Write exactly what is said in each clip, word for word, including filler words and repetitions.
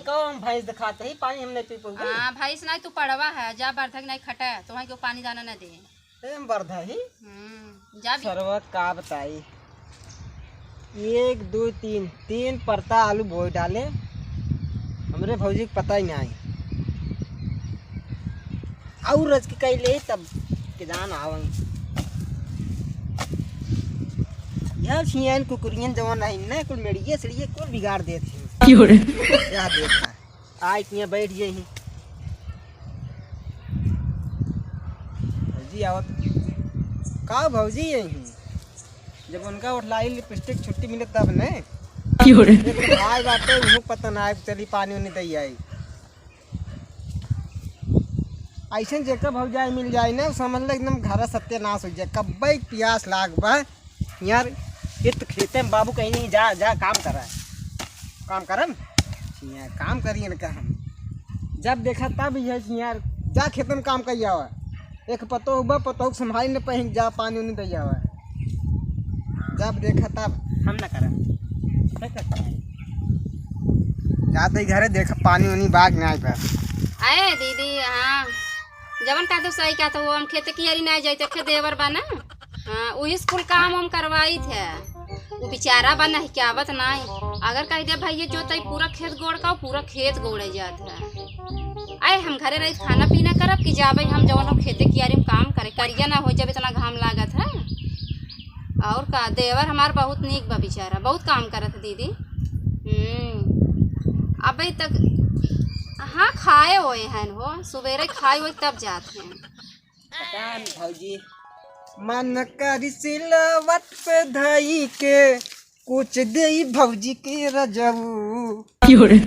कहो हम भैंस दिखाते ही पानी हम नहीं पी पाऊंगे। हाँ, भैंस नहीं, तू पड़वा है, जा बरधा के नहीं खटे, तोहई के पानी दाना न दे। ए, हम बरधा ही। हम्म, जा भी। सरवा का बताई, एक, दो, तीन, तीन परता आलू बोए डाले, हमरे भौजी के पता ही नहीं। और रच के कई ले तब के जान आवई। यह छियन कुकुरियन जवन नहीं ना, कुल मेड़िए सड़िए कुल बिगाड़ देत हैं। क्यों रे? या देखा, आए किया बैठ गए हैं। भौजी आवत, का भौजी यही? जब उनका उठलाई लिपस्टिक छुट्टी मिले तब ने। क्यों रे? एक तो भाई बाटे, उन्हें पता ना आए, चली पानी उन्हें दे आई। ऐसे जेकर भौजाई मिल जाए ना, समझ ले एकदम घर सत्यानाश हो जाए। कब्बे प्यास लाग बा यार। ये तो खेते में बाबू कहीं नहीं, जा, जा काम करा, काम करन। यार काम करिए ना का हम, जब देखा तब ये यार, जा खेते में काम कर आवा। एक पतोह बा, पतोह के संभाल ने पहन जा, पानी उनी दे आवा। जब देखा तब हम ना करब। का करता है? जाते ही घरे देखा पानी उनी बाग ना आइबा। अरे दीदी, हाँ, जवन कहत हो सही कहत हो, हम खेते कियारी ना जाइत, एक ठे देवर बा ना, हाँ, उही स्कूल काम हम करवाइत है। वो बेचारा बा, नहीं क्या आवत नहीं। अगर कह दे भैया जो तई पूरा खेत गोड़ का, पूरा खेत गोड़े जात है। आए हम घरे रही खाना पीना करब कि जाबे हम जवन हो खेते कियारी में काम करे, करिया ना हो जब इतना घाम लागत है। और का, देवर हमार बहुत नीक बा बेचारा, बहुत काम करत है दीदी। हम्म, अबे तक, हाँ, खाए होए हैं हो, सुबेरे खाए होए तब जात हैं। पता नहीं भौजी, मन करी सिलवट पे धई के कुछ देई भौजी के रजऊ। क्यों रे?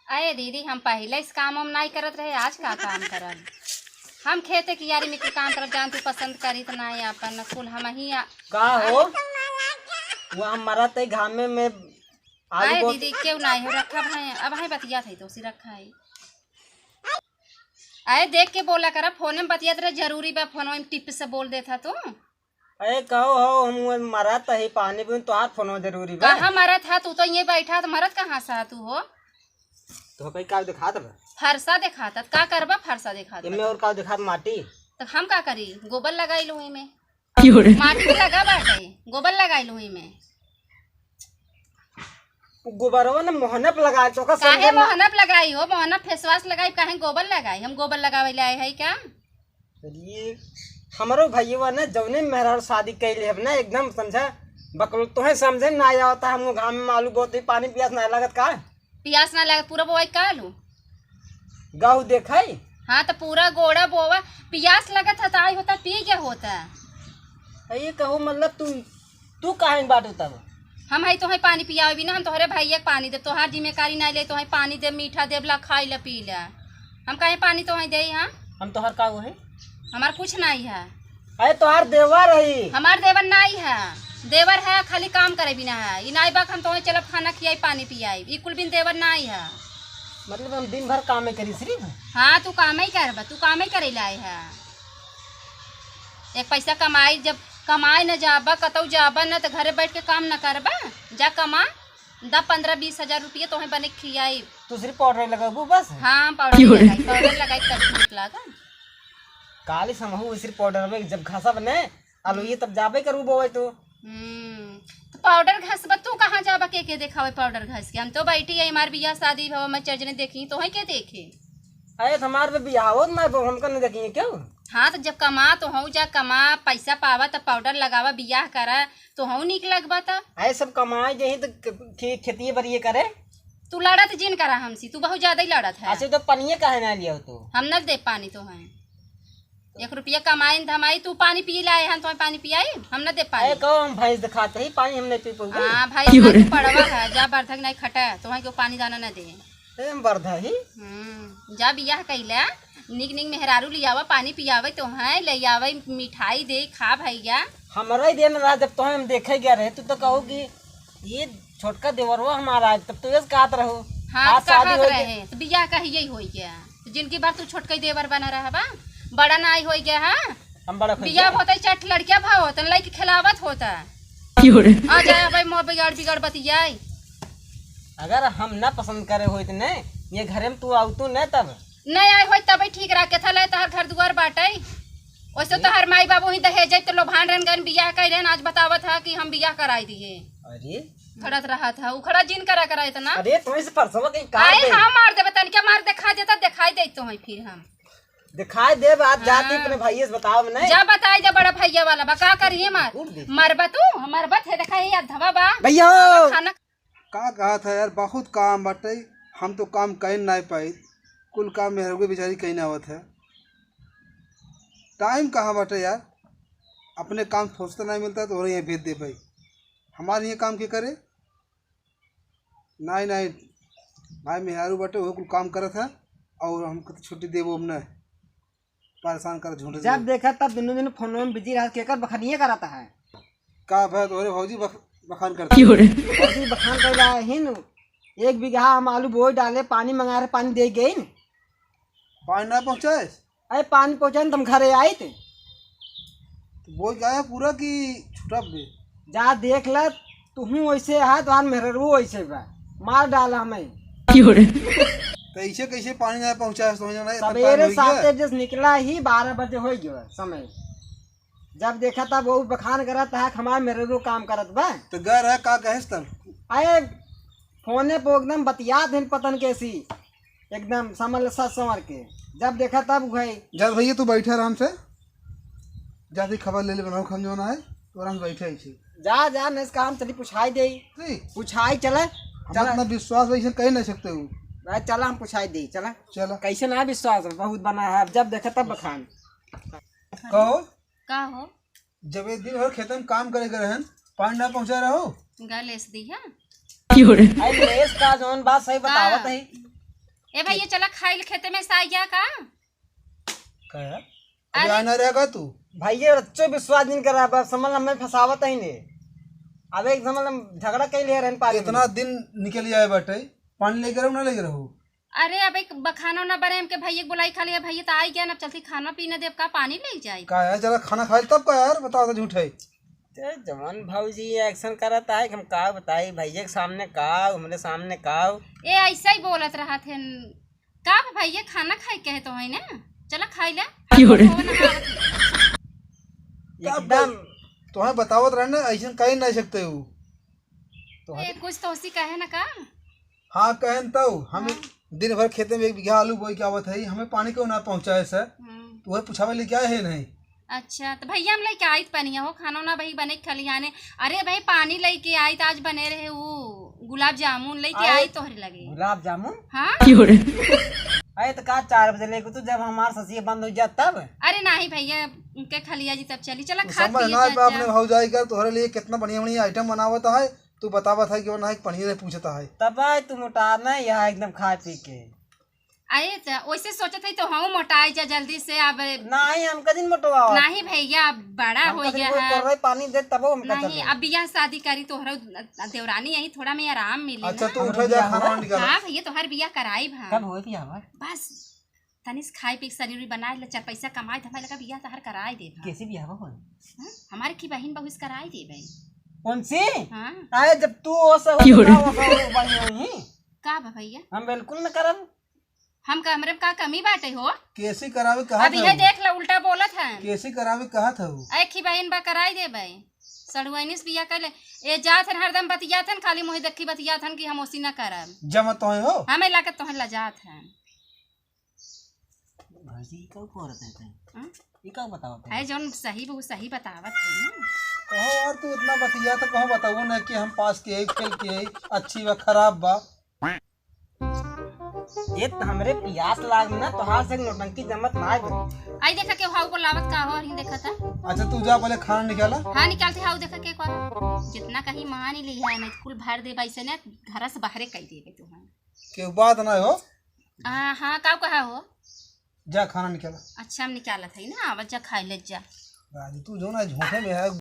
अरे दीदी, हम पहिले से काम हम नाई करत रहे, आज का काम करब? हम खेते कियारी में कुल काम करब, जान तू पसंद करी त नाई, अपन कुल हम ही आ- का हो? वो हम मरत है घामे में आलू अरे बहुत दीदी, क्यों नाई हो, रखा भाई, अब है बतिया था तो उसी रखा है। अरे देख के बोला करा, फोन में बतियात रहे, जरूरी बा, फोन में टिप से बोल देता तू। अरे कहो हो, हम वो मरत है पानी भी, तोहार फोन जरूरी बा। कहाँ मरत है? तू तो ये बैठा, तो मरत कहाँ से है तू हो? तो कहीं का दिखात बा? फरसा दिखात, का करबा फरसा दिखात एमे बा? और का दिखात, माटी? तो हम का करी, गोबर लगाई लूँ एमे। क्यों रे? माटी तो लगा बाटे, गोबर लगाई लूँ एमे। गोबरवा ने मोहनप लगा, चोखा काहे समझे ना। मोहनप लगाई हो, मोहनप फेसवाश लगाई, काहे गोबर लगाई? हम गोबर लगावे ले आए है क्या? ये हमरो भैया ने जौने मेहरारू शादी कैले हब ना, एकदम समझा बकलो, तोहे समझे ना आवता। हम घाम में आलू बोते, पानी पियास ना लागत का? पियास ना लागत, पूरा बोआई का आलू? गहूँ देखाई। हाँ, तो पूरा गोड़ा बोवा, पियास लगत है तो आई होता, पी गया होता। ये कहो मतलब तू, तू काहे बाटू तब? हम है तोहे पानी पियावे भी ना, हम तोहरे भैया के पानी देब, तोहार जिम्मेदारी ना ले, तोहे पानी देब, मीठा देब, ला खाई ला पी ला। हम काहे पानी तोहे देई, हाँ? हम तोहार का वो है? हमार कुछ नाई है। अरे तोहार देवर है। हमार देवर नाई है, देवर है खाली काम करे बिना है। ई नाई बा कि हम तोहे चलब खाना खियाई, पानी पियाई, ई कुल बिन देवर नाई है। मतलब हम दिन भर कामे करी सिर्फ? हाँ, तू कामे ही करबा, तू कामे करे लाए है। एक पैसा कमाई, जब कमाए न जाबा, कतौ जाबा न, त घरे बैठ के काम न करबा। जा कमा, द पन्द्रह बीस हजार रुपये तोहे बने खियाई। तू सिर्फ पाउडर लगाबू बस? हाँ, पाउडर क्यों रे? लगाई, पाउडर लगाई तब नीक लागा। काली समहू सिर्फ पाउडर में जब घसब ने, आलू ये तब जाबे करू बोवे तू। हम्म, तो पाउडर घसबा तू कहाँ जाबा, के के देखावे पाउडर घस के? हम तो बैठी है, हमार बियाह शादी भवा, मैं चर्च ने देखी, तोहे के देखे? अरे, तो हमार पे बियाह होत ना, हमका नहीं देखिए क्यों? हाँ, तो जब कमा तो हूँ, जा कमा, पैसा पावा, तो पाउडर लगावा, बियाह करा, तो हूँ नीक लगबा त। अरे, सब कमाए जे ही तो खे-, खेतिए बरिए करे। तू लड़त जिन करा हमसे, तू बहुत ज्यादा ही लड़त है। अच्छा, तो पनिए काहे ना लिया तू? हम न दे पानी तो है। एक रुपया कमाई न धमाई, तू पानी पी लाए हन, तो पानी पियाई, हम न दे पानी। अरे, कहो हम भैंस दिखाते ही पानी हम नहीं पी पाऊंगे। हाँ, भाई, क्यों रे? तू पड़वा है, जा बरधा के नहीं खटे, तो है क्यों पानी दाना न दे। ए, हम बरधा ही। हम्म, जा बियाह कैला, निक निक मेहरारू लियावा, पानी पियावे तो है, ले आवे, मिठाई दे, खा भैया। हमरा ही देन रहा, जब तोहे हम देखे गया रहे, तू तो कहो कि ये छोटका देवरवा हमारा है, तब तो ये कहत रहो। हाँ, आज तो शादी कहत हो गई। रहे, तो बियाह का ही यही होई गया, तो जिनकी बार तू छोटका ही देवर बना रहा बा, बड़ा ना आई होई गया है। हम बड़ा खोई बियाह गया। होता है, चार लड़कियां भाव होता, लड़की खिलावत होता। क्यों रे? आ जाए भाई, मोह बिगाड़ बिगाड़ बतियाई। अगर हम ना पसंद करे होइत ने, ये घरे में तू आउतू ने तब। नहीं आए होइत तबे ठीक रहा, केथा ले तहर घर दुआर बाटई। वैसे तोहर माई बाबू ही दहेज तो लोभान रहन गन बियाह कर रहन, आज बतावत है कि हम बियाह कराई दिए। अरे। खड़त रहा था, उखड़ा जिन करा करा इतना। अरे, तुम्हें से परसवा कहीं काट अरे दे। हाँ, मार देबे, तनिका मार देखा देता, दिखाई दे तो है फिर हम। दिखाई दे, बात जाती हाँ। अपने भैया से बताओ, नहीं? जा बताई दे बड़ा भैया वाला बा, का करिए मार? कूट दे। मरबा तू, मरबा थे, देखा ये अधवा बा। भैया हो। खाना का कहा था यार, बहुत काम बाटे, हम तो काम कहीं ना पाई, कुल काम मेहरगो बेचारी कहीं ना आवत है। टाइम कहाँ बाटे यार, अपने काम फुर्सत नहीं मिलता तो और यहाँ भेज दे भाई, हमारे यहाँ काम के करे? नहीं, नहीं, भाई मेहरारू बाटे, वो कुल काम करत है और हमको तो छुट्टी देबो अब ना, परेशान कर झूठे जब से। देखा तब दोनों दिन फोन में बिजी रहा, केकर बखानिए करता है। का भाई तोहरे भौजी बख-, बखान करता क्यों रे? भौजी बखान कर रहा है नु, एक बीघा हम आलू बोए डाले, पानी मंगा रहे, पानी दे गई न। पानी ना पहुँचाए? अरे पानी पहुँचाए न, तुम घरे आई थे। तो बोए गया पूरा की छुटब बे? जा देख ले, तुहूँ वैसे है, तोहार मेहररू वैसे बा, मार डाला हमें। क्यों रे? तो ऐसे कैसे पानी ना पहुँचाए, समझ में नहीं, इतना सवेरे time हो गया। सात बजे से निकला ही, बारह बजे हो गया समय। जब देखा तब वो बखान करत है, हमार मेहररू काम करत बा। तो घर है, का कहेस तब? अरे फोने पे एकदम बतियात हैं पतन कैसी, एकदम समझ ले सच संवर के। जब देखा तब उघाई। जा भैया तू बैठे आराम से, जाती खबर ले ले बनाओ, हम जो ना है तो आराम से बैठे ऐसे। जा, जा, नहीं इसका हम चली पुछाई दे। नहीं। पुछाई चला, हम चला। इतना विश्वास वैसे कह नहीं सकते हो। अरे चला हम पुछाई दे, चला। चला। कैसे ना विश्वास है, बहुत बना है, अब जब देखा तब बखान। कहो। का हो? जब एक दिन भर खेत में काम करे के रहन, पानी ना पहुँचा रहो। गा लेस दिया। क्यों रे? अरे लेस का जौन बात सही का? बतावत है। ए भाई, ये चला खाइल खेते में साइया का? का है? अरे अरे। आना रहेगा तू। भाई, ये बच्चों विश्वास नहीं करा, बस समझ हमें फंसावत ही नहीं। अब एक समझ हम झगड़ा कैले रहन पानी इतना में। दिन निकल जाए बाटे, पानी लेके रहो ना लेके रहो। अरे, अब एक बखाना ना बने, हमके भैया के बुलाई खाली है, भैया तो आई गया ना, अब चलती खाना पीना देब, का पानी ले जाई? का है, जरा खाना खाइल तब का यार, बताओ तो झूठ है। ते जवान भौजी action करत है कि हम का बताई, भैया के सामने का, हमरे सामने का। ए, ऐसा ही बोलत रहा थे। का बा भैया, खाना खाए के है तो है ना, चला खाई ले। क्यों रे? हो ना, आवत है। एकदम। तुम्हें बतावत रहे ना, ऐसे कह नहीं सकते हो। तो ए, कुछ तो उसी कहे ना का? हाँ, कहन तउ, हम हाँ। दिन भर खेते में एक बीघा आलू बोई के आवत है, हमें पानी क्यों ना पहुँचाए सर? हम्म। तो वही पूछावे लेके आए हैं नहीं। अच्छा, तो भैया हम लेके आई पनिया हो, खाना ना भाई बने खलियाने। अरे भाई पानी लेके आई तो आज बने रहे वो गुलाब जामुन लेके आए? आई तोहरे लगे। गुलाब जामुन? हाँ। क्यों रे? अरे तो का चार बजे लेके तू जब हमार ससिया बंद हो जात तब? अरे नहीं भैया, उनके खलिया जी तब चली, चला तू खा समझ पी ना जा, पा अपने जा। भौजाई का, तोहरे लिए कितना बढ़िया बढ़िया item बनावत है। तू बतावत है कि वो ना एक पनिया नहीं पूछता है। तब आए तू मोटा ना यहाँ एकदम खा पी के। अरे त वैसे सोचत है तो हम मोटाई जा जल्दी से अब। नहीं, हम कदिन मोटवा। नहीं भैया, अब बड़ा हम हो कदिन गया कोई है। कर रहे पानी दे तब हम नहीं, कदिन। अब बियाह शादी करी तोहरा देवरानी यही थोड़ा में आराम मिले अच्छा, ना। तू उठा जा, खाना निकाल। हाँ भैया, तोहर बियाह कराई भा। कब होए बियाह बा? बस तनिस खाए पी के शरीर भी बनाए ले, चार पैसा कमाए, तो हमारे लगा बियाह तोहर कराए दे भा। कैसे बियाह बा होए? हाँ? हमारे की बहिन बहुस कराए दे भाई। कौन सी? हाँ। आए जब तू ओसा हो, क्यों रे? ना ओसा हो, बनी होई। का बा भैया? हम बिल्कुल न करब। हम का, हमरे में का कमी बाटे हो? केसी करावे कहत अब ये हऊ। देख ला, उल्टा बोलत है। केसी करावे कहत हऊ। ऐखी बहिन बा, कराई दे भाई। सड़ुआइनी से बियाह कर ले। ए जात हन, हरदम बतियात हन, खाली मुँह देखी बतियात हन कि हम ओसी ना करब। जमा तोहे हो। हमें लागत तोहे लजात है। भौजी, ई का करत है तैं? हाँ? ई का बतावत है? है जौन सही बहू सही बतावत है ना। कहो यार, तू इतना बतिया तो कहो बताओ ना कि हम पास के है, फेल के है, अच्छी बा, खराब बा। ये तो हमरे पियास लाग में ना, तोहार से नौटंकी जमत ना है बे। आई देखा के हाउ को लावत का हो, ही देखा था। अच्छा, तू जा पहले खाना निकाला। हाँ, निकालते हाउ देखा के को। जितना कहीं मान ही ली है, नहीं कुल भर दे भाई से ना, घर से बाहरे कह देबे तू। हाँ। केहू बात ना हो। आ, हाँ, का कहा हो? जा खाना निकाला। अच्छा, हम निकालत है ना, आवा जा खाई ले जा। राजू, तू जो ना झूठे में है,